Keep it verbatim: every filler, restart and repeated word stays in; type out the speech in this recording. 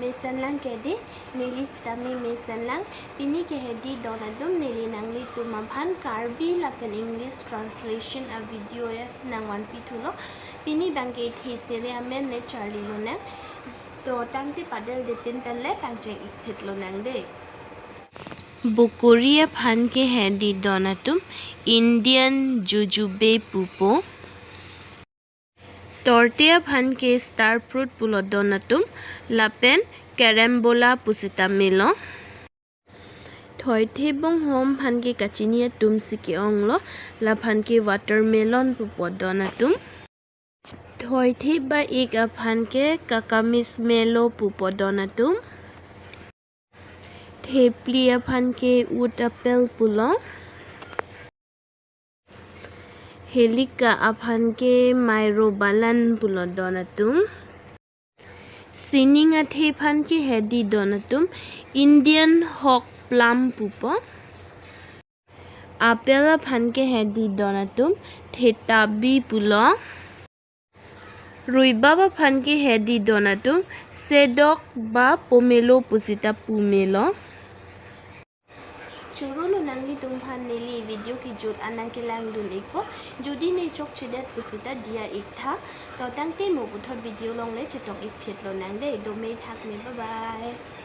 Mesen lang ke dei, neli sitame mesen lang. Pini ke hedi don atum neli nanglitum aphan Karbi lapen English translation a video ya nangvanpi thulo. Pini abang ke the sere amen le charli lonang. To tangte padel depin pen le pangcheng-ik phit lonang dei. Bokori aphan ke hedi don atum Indian jujube pupo. Torte aphan ke star fruit pulo don atum, lapen carambola pusita melo. Thoithe bonghom aphan ke kachini atum si ke-onglo, laphan ke watermelon pupo don atum. Thoithe ba-ik aphan ke kakamis melo pupo don atum. Thepli aphan ke ut apple pulo. Helika aphan ke myrobalan pulo don atum. Sining athe aphan ke hedi don atum Indian hog plum pupo. Apple aphan ke hedi don atum thetabi pulo. Rhubarb aphan ke hedi don atum sedok ba pomelo pusita pu melo. Choro lo nanglitum aphan neli video kejut an nangkelangdun-ikpo. Jodi ne chokchedet pusita diya-ik tha. To tangte mo puthot video along le chetok-ik phit lonang dei. Dome thakme, bye bye.